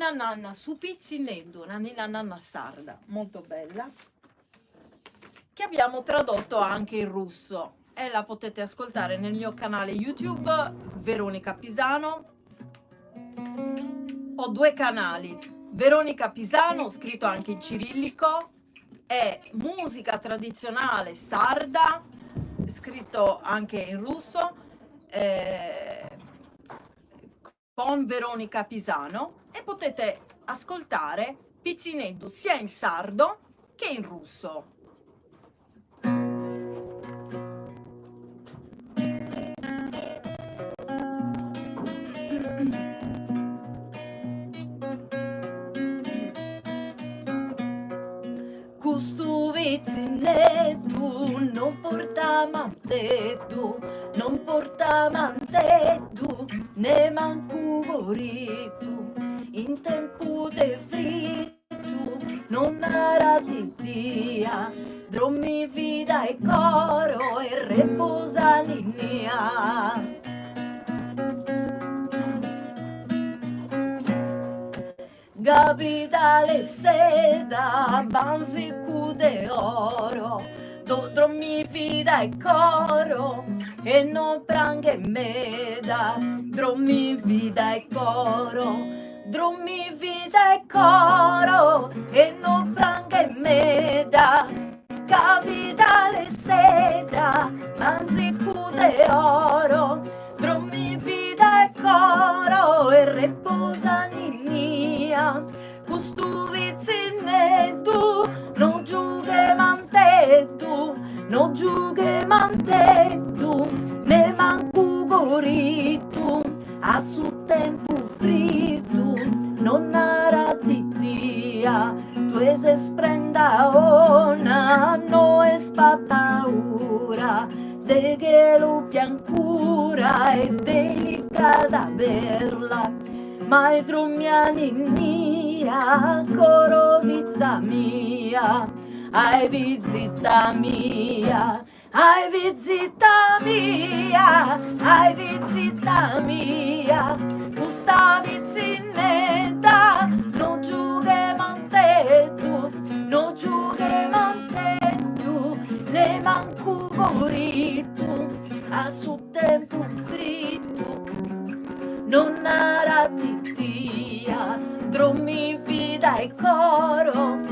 Nanna su pitzinneddu, una ninna nanna sarda, molto bella, che abbiamo tradotto anche in russo e la potete ascoltare nel mio canale YouTube Veronica Pisano. Ho due canali, Veronica Pisano, scritto anche in cirillico, e musica tradizionale sarda, scritto anche in russo, eh, con Veronica Pisano e potete ascoltare Pitzinneddu sia in sardo che in russo. Custu pitzinneddu non portat manteddu, non portat manteddu, nemancu coritu, in tempu de fritu non narat titia, drommi vida e coro e reposa ninnia. Cabidale 'e seda, bantzicu de oro, drommi vida e coro e no pranghe meda, drommi vida e coro, drommi vida e coro e no pranghe meda, cabidale 'e seda, bantzicu de oro, Drommi vida e coro e reposa ninnia, custu pitzinneddu no giughet manteddu, no giughet manteddu, nemancu coritu, a su tempus fritu non narat titia, tue ses prenda 'ona, no est paura De chelu biancura e delicada perla, mai drommia ninnia, coro fiza mia, ai fizita mia, ai fizita mia, ai fizita mia, custa pitzinnedda no giughet manteddu, no giughet manteddu, nemancu coritu a su tempus fritu non narat titia drommi vida e coro.